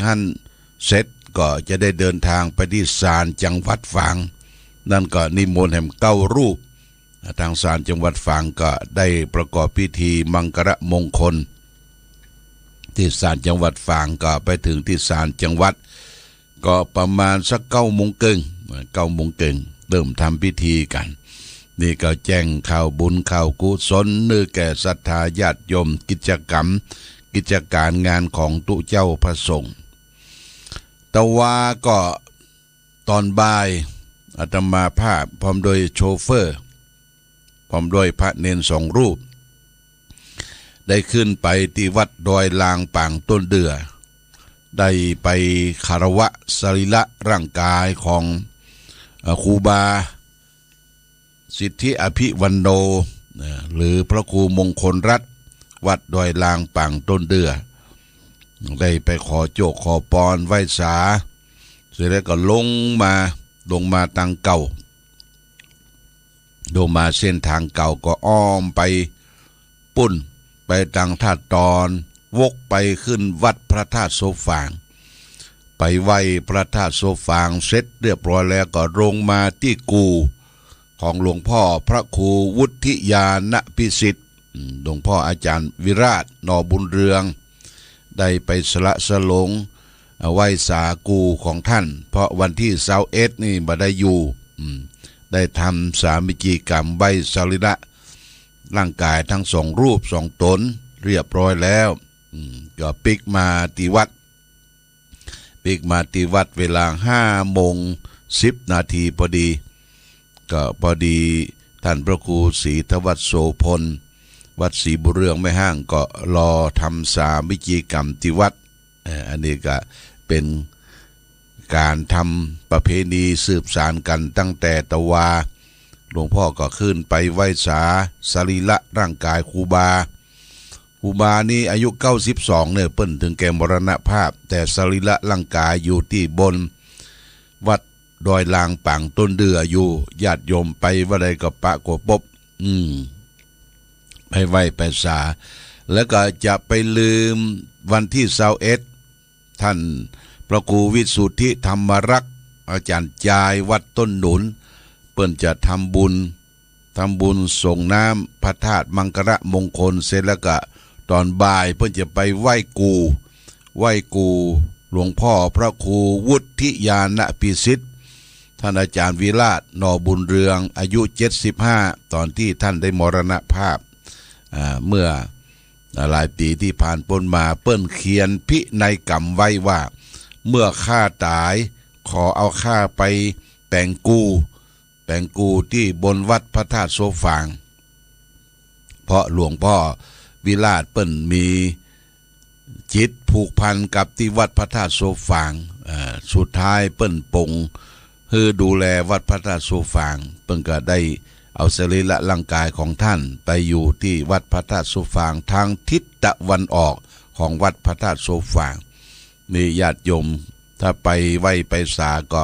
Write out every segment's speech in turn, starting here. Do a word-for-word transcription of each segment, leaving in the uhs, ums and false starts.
หั้นเสร็จก็จะได้เดินทางไปตี้ศาลจังหวัดฝาง นั้นก็นิมนต์แหมเก้ารูป ตางศาลจังหวัดฝางก็ได้ประกอบพิธีมังคละมงคล ตี้ศาลจังหวัดฝาง ก็ไปเถิงตี้ศาลจังหวัด ก็ประมาณสักเก้าโมงเกิ่ง เก้าโมงเกิ่ง เริ่มทำพิธีกั๋น นี่ก็แจ้งข่าวบุญข่าวกุศล หื้อแก่ศรัทธาญาติโยม กิจกรรม กิจก๋านงานของตุ๊เจ้าพระสงฆ์ ตะวาก็ ต๋อนบ่าย อาตมาภาพพร้อมด้วยโชเฟอร์ พร้อมด้วยพระเณรสองรูป ได้ขึ้นไปตี้วัดดอยลางป่างต้นเดื่อ ได้ไปคารวะสรีระร่างกายของ เอ่อ ครูบา สิทธิอภิวันโน นะ หรือพระครูมงคลรัตน์ วัดดอยลางป่างต้นเดื่อ ได้ไปขอโจกขอปอนไหว้สา เสร็จแล้วก็ลงมา ลงมาตางเก่า ลงมาเส้นตางเก่าก็อ้อมไปปุ้น ไปตางธาตุตอน วกไปขึ้นวัดพระธาตุโซฟาง ไปไหว้พระธาตุโซฟางเสร็จเรียบร้อยแล้วก็ลงมาตี้กู่ของหลวงพ่อพระครูวุฒิญาณพิสิทธิ์ อืม หลวงพ่ออาจารย์วิราช หน่อบุญเรือง ได้ไปสละสลง เอ่อ ไหว้สากู่ของท่าน เพราะวันตี้ซาวเอ็ดนี่บ่ได้อยู่ อืม ได้ทำสามัคคีกรรมไหว้สรีระร่างกายทั้งสองรูปสองต๋นเรียบร้อยแล้ว อืม ก็ปิ๊กมาตี้วัด ปิ๊กมาตี้วัดเวลาห้าโมงสิบนาทีพอดี ก็พอดีท่านพระครูศรีธวัชโสภณ วัดศรีบุญเรืองแม่ฮ่าง ก็รอทำสามัคคีกรรมตี้วัด เอ่อ อันนี้ก็เป๋นก๋านทำประเพณีสืบสานกั๋นตั้งแต่ตะวา หลวงพ่อก็ขึ้นไปไหว้สาสรีระร่างกายครูบา ครูบานี่อายุเก้าสิบสองเนี่ย เปิ้นถึงแก่มรณภาพ แต่สรีระร่างกายอยู่ตี้บนวัดดอยลางป่างต้นเดื่ออยู่ ญาติโยมไปบ่าใดก็ปะกั๋วปบ อืม ไปไหว้ไปสา แล้วก็จะไปลืมวันตี้ซาวเอ็ด ท่านพระครูวิสุทธิธรรมรักษ์ อาจารย์จายวัดต้นหนุน เปิ้นจะทำบุญ ทำบุญส่งน้ำพระธาตุมังคละมงคลเสร็จแล้วก็ต๋อนบ่ายเปิ้นจะไปไหว้กู่ ไหว้กู่หลวงพ่อพระครูวุฒิญาณพิสิทธิ์ ท่านอาจารย์วิราช หน่อบุญเรือง อายุเจ็ดสิบห้า ต๋อนตี้ท่านได้มรณภาพ อ่า เมื่อ หลายปี๋ตี้ผ่านป๊นมา เปิ้นเขียนพินัยกรรมไว้ว่า เมื่อข้าต๋าย ขอเอาข้าไปแป๋งกู่ แป๋งกู่ตี้บนวัดพระธาตุโซฟาง เพราะหลวงพ่อวิราชเปิ้นมีจิตผูกพันกับตี้วัดพระธาตุโซฟาง เอ่อ สุดท้ายเปิ้นปลงหื้อดูแลวัดพระธาตุโซฟาง เปิ้นก็ได้ เอาสรีระร่างกายของท่านไปอยู่ตี้วัดพระธาตุโซฟาง ตางทิศตะวันออกของวัดพระธาตุโซฟาง นี่ญาติโยมถ้าไปไหว้ไปสาก็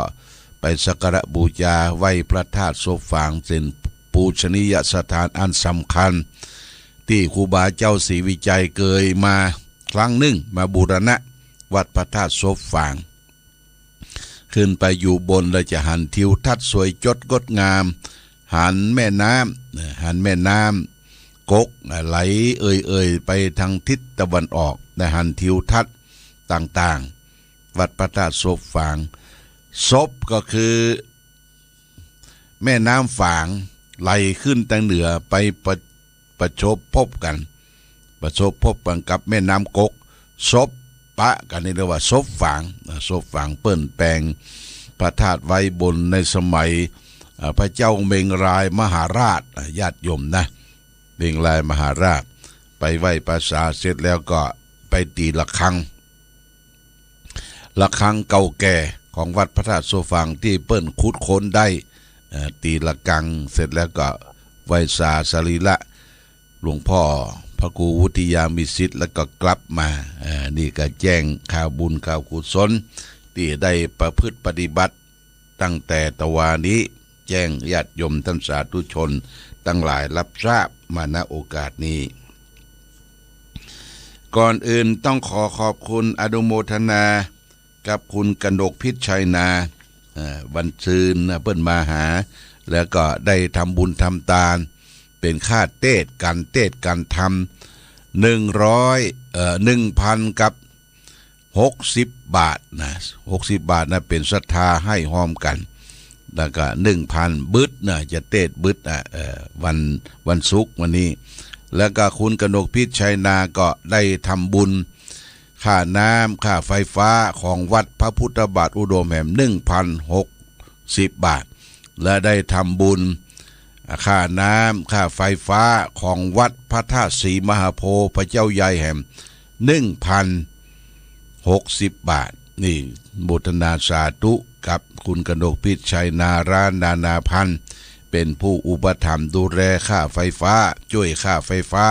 ไปสักการะบูชาไหว้พระธาตุโซฟาง เป๋นปูชนียสถานอันสำคัญ ตี้ครูบาเจ้าศรีวิชัยเกยมาครั้งนึ่ง มาบูรณะวัดพระธาตุโซฟาง ขึ้นไปอยู่บนแล้วจะหันทิวทัศน์สวยจดงดงาม หันแม่น้ำ หันแม่น้ำก๊กไหลเอื่อยๆ ไปตางทิศตะวันออก ได้หันทิวทัศน์ต่างๆ วัดพระธาตุโซฟาง โซฟก็คือ แม่น้ำฝางไหลขึ้นตางเหนือไปประ ประสบพบกั๋น ประสบพบกั๋นกับแม่น้ำก๊ก โซฟปะกั๋นนี่เรียกว่าโซฟาง อ่า โซฟางเปิ้นแป๋งพระธาตุไว้บนในสมัย อ่า พระเจ้าเมงรายมหาราช อ่า ญาติโยมนะ เมงรายมหาราช ไปไหว้ไปสาเสร็จแล้วก็ไปตี๋ระฆัง ระฆังเก่าแก่ของวัดพระธาตุโซฟางตี้เปิ้นขุดค้นได้ เอ่อ ตี๋ระฆังเสร็จแล้วก็ไหว้สาสรีระหลวงพ่อพระครูวุฒิญาณพิสิทธิ์แล้วก็กลับมา เอ่อ นี่ก็แจ้งข่าวบุญข่าวกุศลตี้ได้ประพฤติปฏิบัติตั้งแต่ตะวานี้ แจ้งญาติโยมท่านสาธุชนตังหลายรับทราบมา ณ โอกาสนี้ ก่อนอื่นต้องขอขอบคุณอนุโมทนา กับคุณกนกพิชชัยนา เอ่อ วันซืนนะเปิ้นมาหา แล้วก็ได้ทำบุญทำตาน เป๋นค่าเตสน์กั๋น เตสน์กั๋นธรรม หนึ่งร้อย เอ่อ หนึ่งพันกับหกสิบบาทนะ หกสิบบาทนะ เป๋นศรัทธาหื้อฮอมกั๋น แล้วก็หนึ่งพันบึดนะ จะเตสน์บึดอ่ะ เอ่อ วัน วันศุกร์วันนี้ แล้วก็คุณกนกพิชชัยนาก็ได้ทำบุญ ค่าน้ำค่าไฟฟ้าของวัดพระพุทธบาทอุดมแหม หนึ่งพันหกสิบบาท และได้ทำบุญ ค่าน้ำค่าไฟฟ้าของวัดพระธาตุศรีมหาโพธิ์พระเจ้าใหญ่แหม หนึ่งพันหกสิบบาท นี่โมทนาสาธุกับคุณกนกพิชชัยนา ร้านนานาพันธ์ เป๋นผู้อุปถัมภ์ดูแลค่าไฟฟ้า จ้วยค่าไฟฟ้า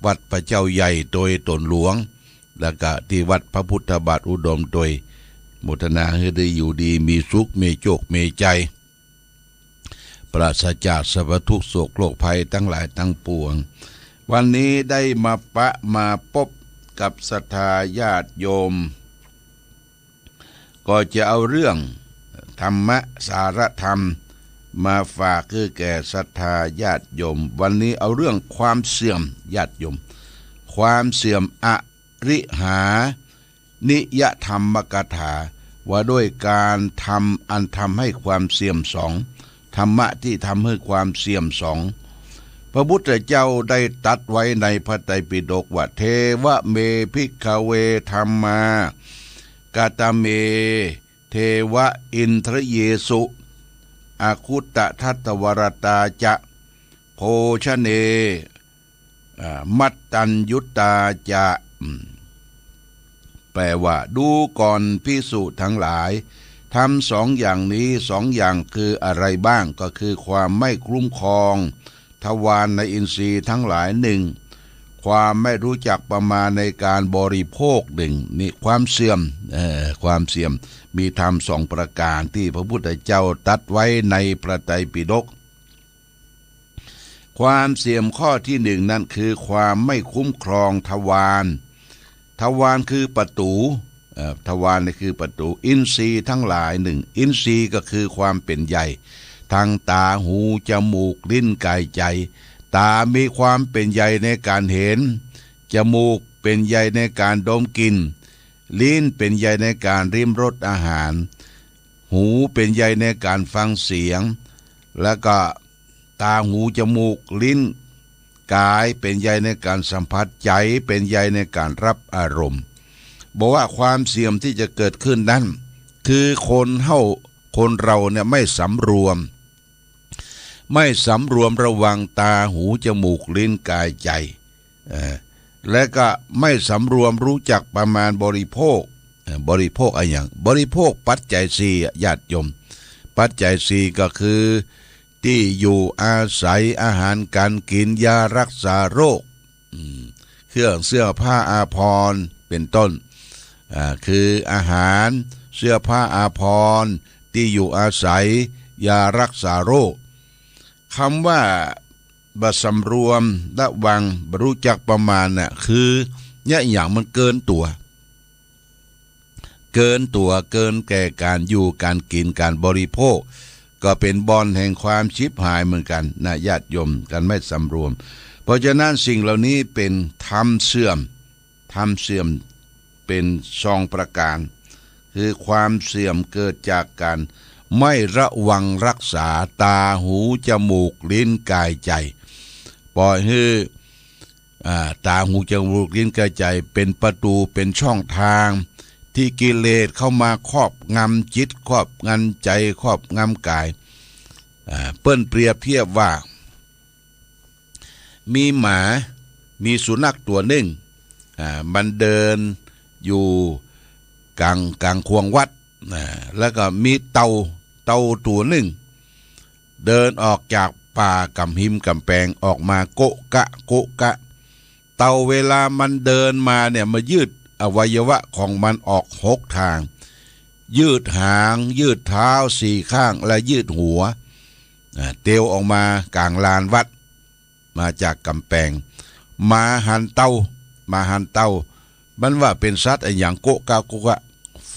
วัดพระเจ้าใหญ่โตยต๋นหลวง แล้วก็ตี้วัดพระพุทธบาทอุดมโตย โมทนาหื้อได้อยู่ดีมีสุข มีโจค มีชัย ปราศจากสรรพทุกข์โศกโรคภัยตังหลายตังปวง วันนี้ได้มาปะมาปบกับศรัทธาญาติโยม ก็จะเอาเรื่องธรรมะสารธรรมมาฝากหื้อแก่ศรัทธาญาติโยม วันนี้เอาเรื่องความเสื่อม ญาติโยม ความเสื่อม อริหานิยธรรมกถา ว่าด้วยการทำอันทำให้ความเสื่อมสอง ธรรมะที่ทำให้ความเสื่อมสอง พระพุทธเจ้าได้ตรัสไว้ในพระไตรปิฎกว่า เทวะเม ภิกขเว ธัมมา กตเม เทวะ อินทริเยสุ อคุตตะทัตตวรตาจะ โภชเน อ่า มัตตัญญุตาจะ อืม แปลว่า ดูก่อนภิกษุทั้งหลาย ธรรมสองอย่างนี้ สองอย่างคืออะไรบ้าง ก็คือความไม่คุ้มครองทวารในอินทรีย์ทั้งหลายหนึ่ง ความไม่รู้จักประมาณในการบริโภคหนึ่ง นี่ความเสื่อม เอ่อ ความเสื่อม มีธรรมสองประการที่พระพุทธเจ้าตรัสไว้ในพระไตรปิฎก ความเสื่อมข้อที่หนึ่งนั้นคือความไม่คุ้มครองทวาร ทวารคือประตู เอ่อ ทวารนี่คือประตู อินทรีย์ทั้งหลายหนึ่ง อินทรีย์ก็คือความเป๋นใหญ่ ทั้งตา หู จมูก ลิ้น กาย ใจ๋ ตามีความเป๋นใหญ่ในการเห็น จมูกเป๋นใหญ่ในการดมกลิ่น ลิ้นเป๋นใหญ่ในการลิ้มรสอาหาร หูเป๋นใหญ่ในการฟังเสียง แล้วก็ตา หู จมูก ลิ้น กายเป๋นใหญ่ในการสัมผัส ใจ๋เป๋นใหญ่ในการรับอารมณ์ บอกว่าความเสื่อมที่จะเกิดขึ้นนั้น คือคนเฮา คนเราเนี่ยไม่สำรวม ไม่สำรวมระวังตา หู จมูก ลิ้น กาย ใจ๋ เอ่อ และก็ไม่สำรวมรู้จักประมาณบริโภค เอ่อ บริโภคอะหยัง บริโภคปัจจัยสี่อะ ญาติโยม ปัจจัยสี่ก็คือ ตี้อยู่อาศัย อาหารการกิ๋น ยารักษาโรค อืม เครื่องเสื้อผ้าอาภรณ์ เป๋นต้น อ่า คืออาหาร เสื้อผ้าอาภรณ์ ตี้อยู่อาศัย ยารักษาโรค กำว่าบ่สำรวมระวัง บ่รู้จักประมาณน่ะ คือเยียะหยังมันเกินตั๋ว เกินตั๋ว เกินแก่การอยู่ การกิ๋น การบริโภค ก็เป๋นบ่อนแห่งความฉิบหายเหมือนกั๋นนะ ญาติโยม การไม่สำรวม เพราะฉะนั้นสิ่งเหล่านี้เป๋นธรรมเสื่อม ธรรมเสื่อมเป๋นสองประการ คือความเสื่อมเกิดจากการไม่ระวังรักษาตา หู จมูก ลิ้น กาย ใจ๋ ปล่อยหื้อ อ่า ตา หู จมูก ลิ้น กาย ใจ๋ เป๋นประตู๋ เป๋นช่องทาง ตี้กิเลสเข้ามาครอบงำจิต ครอบงำใจ๋ ครอบงำกาย อ่า เปิ้นเปรียบเทียบว่า มีหมา มีสุนัขตั๋วนึ่ง อ่า มันเดินอยู่ก๋าง ก๋างขวงวัด อ่า แล้วก็มีเต่า เต่าตั๋วนึ่ง เดินออกจากป่าก๋ำฮิมก๋ำแปงออกมาโกะกะโกะกะ เต่าเวลามันเดินมาเนี่ย มันยืดอวัยวะของมันออกหกทาง ยืดหาง ยืดเท้าสี่ข้าง และยืดหัว อ่า เตียวออกมาก๋างลานวัด มาจากก๋ำแปง หมาหันเต่า หมาหันเต่า มันว่าเป๋นสัตว์อะหยังโกะกะโกะกะ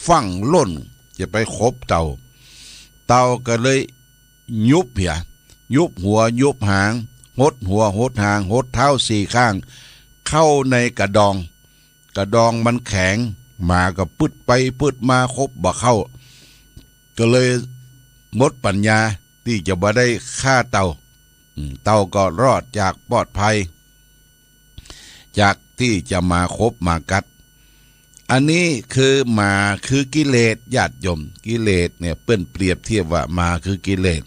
ฟั่งล่นจะไปขบเต่า เต่าก็เลย ยุบเหีย ยุบหัว ยุบหาง หดหัว หดหาง หดเท้าสี่ข้าง เข้าในกระดอง กระดองมันแข็ง หมาก็ปึ๊ดไปปึ๊ดมาขบบ่เข้า ก็เลยหมดปัญญาตี้จะบ่ได้ฆ่าเต่า อืม เต่าก็รอดจากปลอดภัย จากตี้จะมาขบมากัด อันนี้คือหมาคือกิเลส ญาติโยม กิเลสเนี่ยเปิ้นเปรียบเทียบว่าหมาคือกิเลส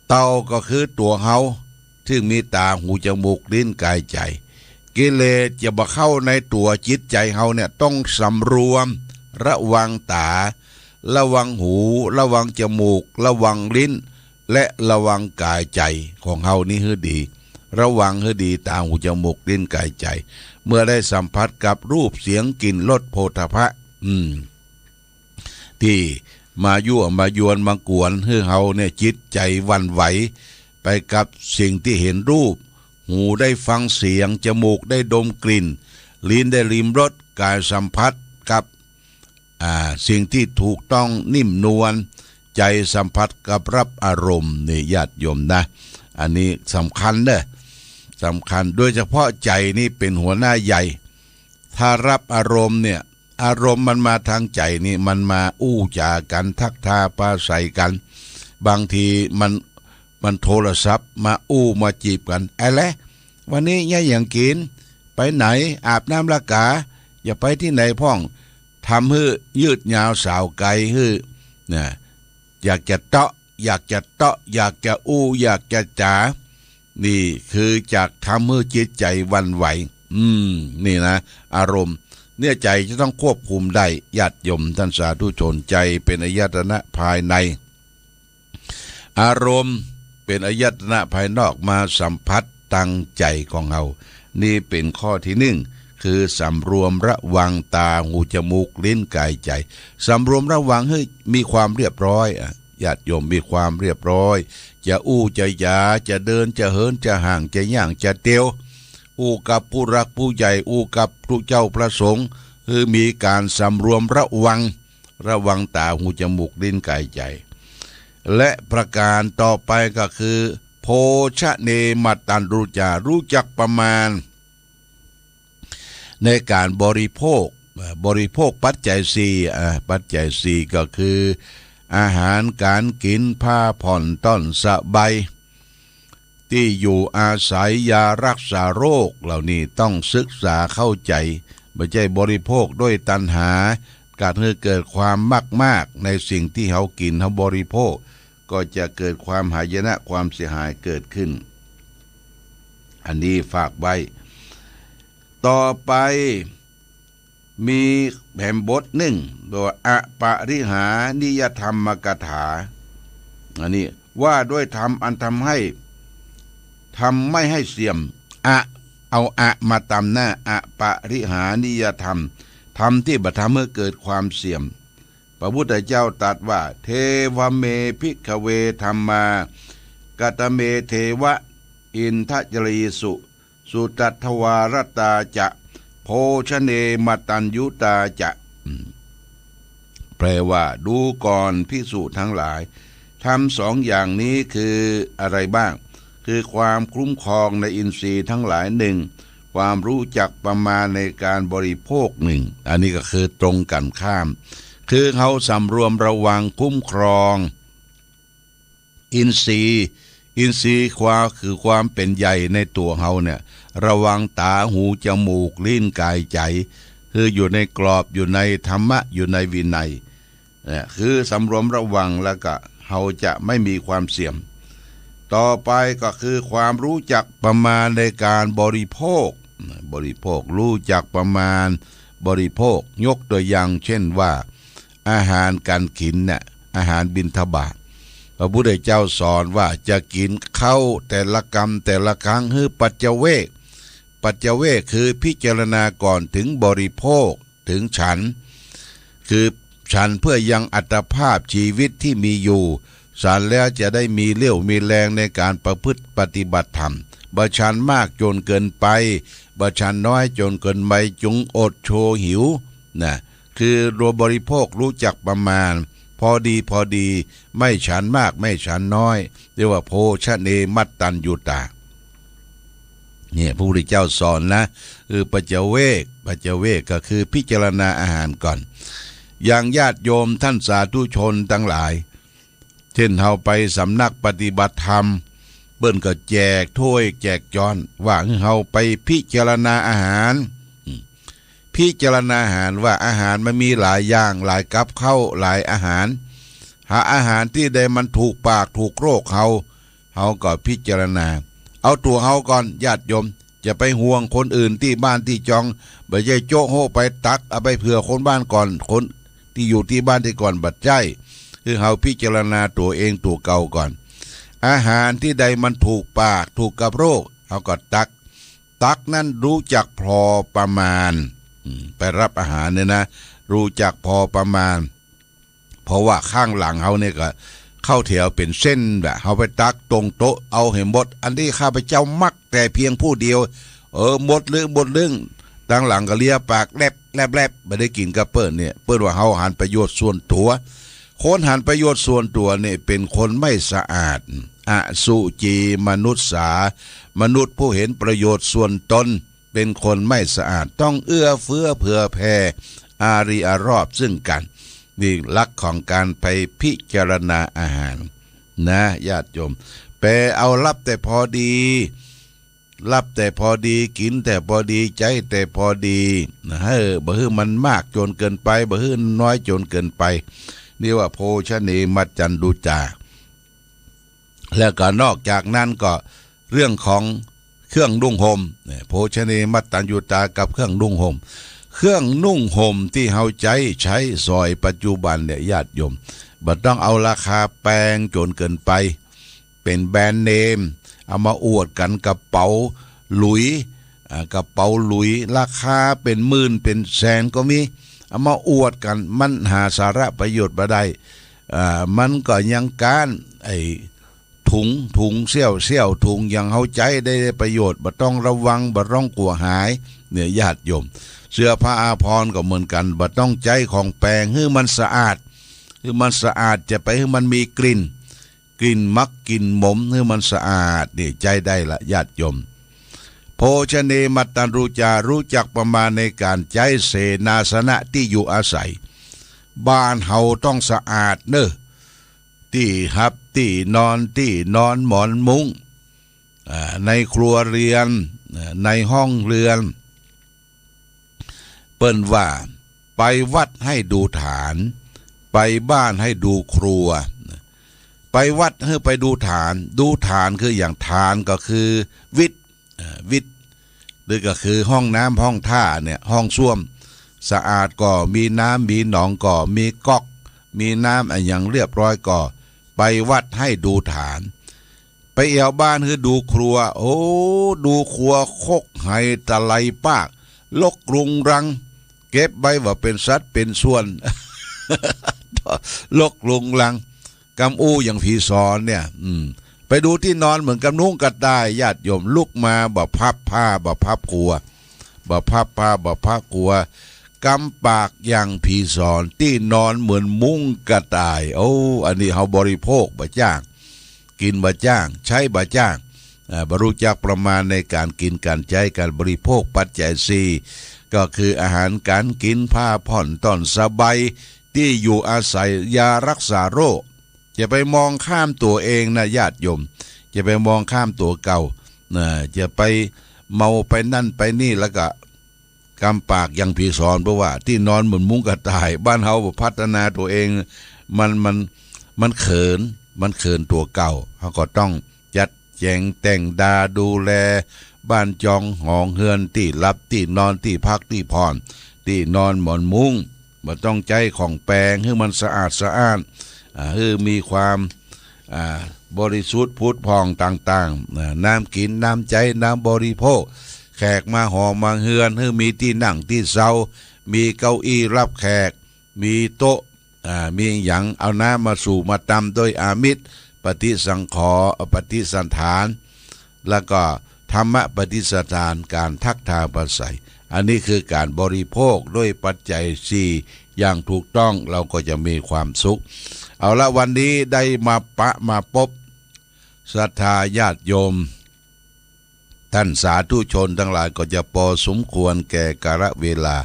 เต่าก็คือตั๋วเฮา ซึ่งมีต๋า หู จมูก ลิ้น กาย ใจ๋ กิเลสจะบ่เข้าในตั๋วจิตใจ๋เฮาเนี่ย ต้องสำรวมระวังต๋า ระวังหู ระวังจมูก ระวังลิ้น และระวังกายใจ๋ของเฮานี้หื้อดี ระวังหื้อดี ต๋า หู จมูก ลิ้น กาย ใจ๋ เมื่อได้สัมผัสกับรูป เสียง กลิ่น รส โผฏฐัพพะ อืม ตี้มายั่ว มายวน มากวนหื้อเฮาเนี่ยจิตใจ๋หวั่นไหวไปกับสิ่งตี้เห็นรูป หูได้ฟังเสียง จมูกได้ดมกลิ่น ลิ้นได้ลิ้มรส กายสัมผัสกับ อ่า สิ่งตี้ถูกต้องนิ่มนวล ใจ๋สัมผัสกับรับอารมณ์ นี่ญาติโยมนะ อันนี้สำคัญเด้อ สำคัญ โดยเฉพาะใจ๋นี่เป๋นหัวหน้าใหญ่ ถ้ารับอารมณ์เนี่ย อารมณ์มันมาตางใจ๋นี่ มันมาอู้จ๋ากั๋น ทักทายปราศรัยกั๋น บางทีมัน มันโทรศัพท์มาอู้มาจีบกั๋น อะแหละ วันนี้เยียะหยังกิ๋น ไปไหน อาบน้ำละกา จะไปตี้ไหนพ่อง ทำหื้อยืดยาวสาวไก๋หื้อ นะ อยากจะเตาะ อยากจะเตาะ อยากจะอู้ อยากจะจ๋า นี่คือจะทำหื้อจิตใจ๋หวั่นไหว อืม นี่นะ อารมณ์เนี่ยใจ๋จะต้องควบคุมได้ ญาติโยมต้านสาธุชน ใจ๋เป๋นอายตนะภายใน อารมณ์เป๋นอายตนะภายนอกมาสัมผัสตางใจ๋ของเฮา นี่เป๋นข้อตี้นึ่ง คือสำรวมระวังต๋า หู จมูก ลิ้น กาย ใจ๋ สำรวมระวังหื้อมีความเรียบร้อยอะ ญาติโยม มีความเรียบร้อย จะอู้จะจ๋า จะเดินจะเหิน จะห่างจะย่างจะเตียว อู้กับผู้หลักผู้ใหญ่ อู้กับผู้เจ้าพระสงฆ์ หื้อมีก๋านสำรวมระวัง ระวังต๋า หู จมูก ลิ้น กาย ใจ๋ และประก๋านต่อไปก็คือ โภชเนมตัญญูจา รู้จักประมาณ ในก๋านบริโภค เอ่อ บริโภคปัจจัยสี่ อ่า ปัจจัยสี่ก็คือ อาหารก๋านกิ๋น ผ้าผ่อนต้อนสบาย ตี้อยู่อาศัย ยารักษาโรค เหล่านี้ต้องศึกษาเข้าใจ๋ บ่ใจ้บริโภคด้วยตัณหา ก๋านหื้อเกิดความมากๆ ในสิ่งตี้เฮากิ๋นเฮาบริโภค ก็จะเกิดความหายนะ ความเสียหายเกิดขึ้น อันนี้ฝากไว้ ต่อไป มีแหมบทนึ่ง ตัวอปริหานิยธรรมกถา อันนี้ว่าด้วยธรรมอันทำให้ ทำไม่ให้เสื่อม อะ เอาอะมาตำหน้า อปริหานิยธรรม ธรรมตี้บ่ทำหื้อเกิดความเสื่อม พระพุทธเจ้าตรัสว่า เทวะเมภิกขเวธัมมา กตเมเทวะ อินทจรีสุ สุตัทวารัตตาจะ โภชเนมตัญญูตาจะ อืม แปลว่า ดูก่อนภิกษุทั้งหลาย ธรรมสองอย่างนี้คืออะไรบ้าง คือความคุ้มครองในอินทรีย์ทั้งหลายหนึ่ง ความรู้จักประมาณในการบริโภคหนึ่ง อันนี้ก็คือตรงกันข้าม คือเฮาสำรวมระวังคุ้มครอง อินทรีย์ อินทรีย์ความ คือความเป๋นใหญ่ในตั๋วเฮาเนี่ย ระวังต๋า หู จมูก ลิ้น กาย ใจ๋ คืออยู่ในกรอบ อยู่ในธรรมะ อยู่ในวินัย เนี่ย คือสำรวมระวังแล้วก็เฮาจะไม่มีความเสื่อม ต่อไปก็คือความรู้จักประมาณในการบริโภค บริโภค รู้จักประมาณบริโภค ยกตัวอย่างเช่นว่า อาหารก๋านกิ๋นเนี่ย อาหารบิณฑบาต พระพุทธเจ้าสอนว่าจะกิ๋นข้าวแต่ละกำแต่ละครั้งหื้อปัจจเวก ปัจจเวกคือพิจารณาก่อนถึงบริโภค ถึงฉัน คือฉันเพื่อยังอัตภาพชีวิตที่มีอยู่ ฉันแล้วจะได้มีเรี่ยวมีแรงในการประพฤติปฏิบัติธรรม บ่ฉันมากจนเกินไป บ่ฉันน้อยจนเกินไป จงอดโชหิว นะ คือโดยบริโภครู้จักประมาณ พอดีพอดี ไม่ฉันมากไม่ฉันน้อย เรียกว่าโภชเนมัตตัญญูตา เนี่ยพระพุทธเจ้าสอนนะ คือปัจจเวก ปัจจเวกก็คือพิจารณาอาหารก่อน อย่างญาติโยมท่านสาธุชนทั้งหลาย เช่นเฮาไปสำนักปฏิบัติธรรม เปิ้นก็แจกถ้วยแจกจ๊อน ว่าหื้อเฮาไปพิจารณาอาหาร อืม พิจารณาอาหารว่าอาหารมันมีหลายอย่าง หลายกับข้าว หลายอาหาร หาอาหารตี้ใดมันถูกปากถูกโรคเฮา เฮาก็พิจารณา เอาตั๋วเฮาก่อน ญาติโยม จะไปห่วงคนอื่นตี้บ้านตี้จอง บ่ใจ้โจ๊ะโฮะไปตักเอาไปเผื่อคนบ้านก่อน คนตี้อยู่ตี้บ้านตี้ก่อน บ่ใจ้ คือเฮาพิจารณาตั๋วเองตั๋วเก่าก่อน อาหารตี้ใดมันถูกปากถูกกับโรค เฮาก็ตัก ตักนั้นรู้จักพอประมาณ อืม ไปรับอาหารเนี่ยนะ รู้จักพอประมาณ เพราะว่าข้างหลังเฮาเนี่ยก็เข้าแถวเป๋นเส้นแบบ เฮาไปตักตรงโต๊ะเอาหื้อหมด อันนี้ข้าพเจ้ามักแต่เพียงผู้เดียว เออ หมดลึ้ง หมดลึ้ง ตังหลังก็เลียปากแลบแลบแลบ บ่ได้กิ๋นกับเปิ้นเนี่ย เปิ้นว่าเฮาหันประโยชน์ส่วนตั๋ว คนหันประโยชน์ส่วนตั๋วเนี่ยเป๋นคนไม่สะอาด อสุจิมนุสสา มนุษย์ผู้เห็นประโยชน์ส่วนตน เป๋นคนไม่สะอาด ต้องเอื้อเฟื้อเผื่อแผ่อารีอารอบซึ่งกั๋น นี่ลักษณ์ของก๋านไปพิจารณาอาหารนะ ญาติโยม แปลเอารับแต่พอดี รับแต่พอดี กิ๋นแต่พอดี ใจ๊แต่พอดีนะ เออ บ่หื้อมันมากจ๋นเกินไป บ่หื้อน้อยจ๋นเกินไป นี่ว่าโภชเนมัตตัญญูตา แล้วก็นอกจากนั้นก็เรื่องของเครื่องนุ่งห่มเนี่ย โภชเนมัตตัญญูตากับเครื่องนุ่งห่ม เครื่องนุ่งห่มตี้เฮาใจ๊ใช้สอยปัจจุบันเนี่ย ญาติโยม บ่ต้องเอาราคาแปงจ๋นเกินไป เป๋นแบรนด์เนม เอามาอวดกั๋น กระเป๋าหลุยส์ อ่า กระเป๋าหลุยส์ ราคาเป๋นหมื่นเป๋นแสนก็มี เอามาอวดกั๋น มันหาสาระประโยชน์บ่ได้ อ่า มันก็ยังก๊านไอ้ ถุง ถุงเสี้ยวๆ ถุงอย่างเฮาใจ๊ได้ประโยชน์ บ่ต้องระวัง บ่ต้องกั๋วหาย เนี่ย ญาติโยม เสื้อผ้าอาภรณ์ก็เหมือนกั๋น บ่ต้องใจ๊ของแปง หื้อมันสะอาด หื้อมันสะอาด จะไปหื้อมันมีกลิ่น กลิ่นหมักกลิ่นหมม หื้อมันสะอาด นี่ใจ๊ได้ละ ญาติโยม โภชเนมัตตัญญูตา รู้จักประมาณในก๋านใจ๊เสนาสนะตี้อยู่อาศัย บ้านเฮาต้องสะอาดเน่อ ตี้หับ ตี้นอน ตี้นอนหมอนมุ้ง อ่า ในครัวเรือน อ่า ในห้องเรือน เปิ้นว่า ไปวัดให้ดูฐาน ไปบ้านให้ดูครัว ไปวัดหื้อไปดูฐาน ดูฐานคืออย่าง ฐานก็คือวิทย์ อ่า วิทย์ หรือก็คือห้องน้ำห้องท่าเนี่ย ห้องส้วม สะอาดก่อ มีน้ำมีหนองก่อ มีก๊อก มีน้ำอะหยังเรียบร้อยก่อ ไปวัดให้ดูฐาน ไปแอ่วบ้านหื้อดูครัว โอ้ ดูครัวคกไหตะไลปาก รกรุงรัง เก็บไว้ว่าเป๋นสัดเป๋นส่วน รกรุงรัง กำอู้อย่างผีสอนเนี่ย อืม ไปดูตี้นอนเหมือนกับนุ้งกระต่าย ญาติโยม ลุกมาบ่พับผ้า บ่พับกัว บ่พับผ้า บ่พับกัว กำปากอย่างผีสอน ตี้นอนเหมือนมุ้งกระต่าย โอ้ อันนี้เฮาบริโภคบ่จ๊าง กิ๋นบ่จ๊าง ใจ๊บ่จ๊าง อ่า บ่ฮู้จักประมาณในก๋านกิ๋นก๋านใจ๊ก๋านบริโภคปัจจัยสี่ ก็คืออาหารก๋านกิ๋น ผ้าผ่อนต้อนสบาย ตี้อยู่อาศัย ยารักษาโรค จะไปมองข้ามตั๋วเองนะ ญาติโยม จะไปมองข้ามตั๋วเก่า นะ จะไปเมาไปนั่นไปนี่ แล้วก็กำปากอย่างผีสอน เพราะว่าตี้นอนเหมือนมุ้งกระต่าย บ้านเฮาบ่พัฒนาตั๋วเอง มัน มัน มันเขิน มันเขินตั๋วเก่า เฮาก็ต้องจัดแจ๋งแต่งดาดูแลบ้านจองหองเฮือน ตี้หลับตี้นอน ตี้พักตี้ผ่อน ตี้นอนหมอนมุ้ง บ่ต้องใจ๊ของแปง หื้อมันสะอาดสะอ้าน อ่า หื้อมีความ อ่า บริสุทธิ์ผุดผ่องต่างๆ อ่า น้ำกิ๋น น้ำใจ๊ น้ำบริโภค แขกมาหอมาเฮือน หื้อมีตี้นั่งตี้เซา มีเก้าอี้รับแขก มีโต๊ะ อ่า มีหยัง เอาน้ำมาสู่มาตำโดยอามิส ปฏิสังขรณ์ ปฏิสถาน แล้วก็ธรรมปฏิสถาน ก๋านทักทายปราศรัย อันนี้คือก๋านบริโภคด้วยปัจจัยสี่ อย่างถูกต้อง เราก็จะมีความสุข เอาละ วันนี้ได้มาปะมาปบศรัทธาญาติโยม ท่านสาธุชนตังหลายก็จะปอสมควรแก่กาลเวลา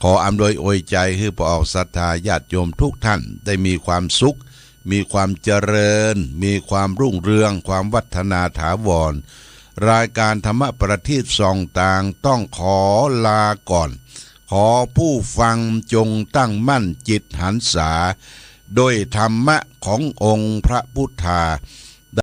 ขออำนวยอวยใจ๋หื้อปะออกศรัทธาญาติโยมทุกท่านได้มีความสุข มีความเจริญ มีความรุ่งเรือง ความวัฒนาถาวร รายการธรรมะประทีปส่องตางต้องขอลาก่อน ขอผู้ฟังจงตั้งมั่นจิตหันษา ด้วยธรรมะขององค์พระพุทธา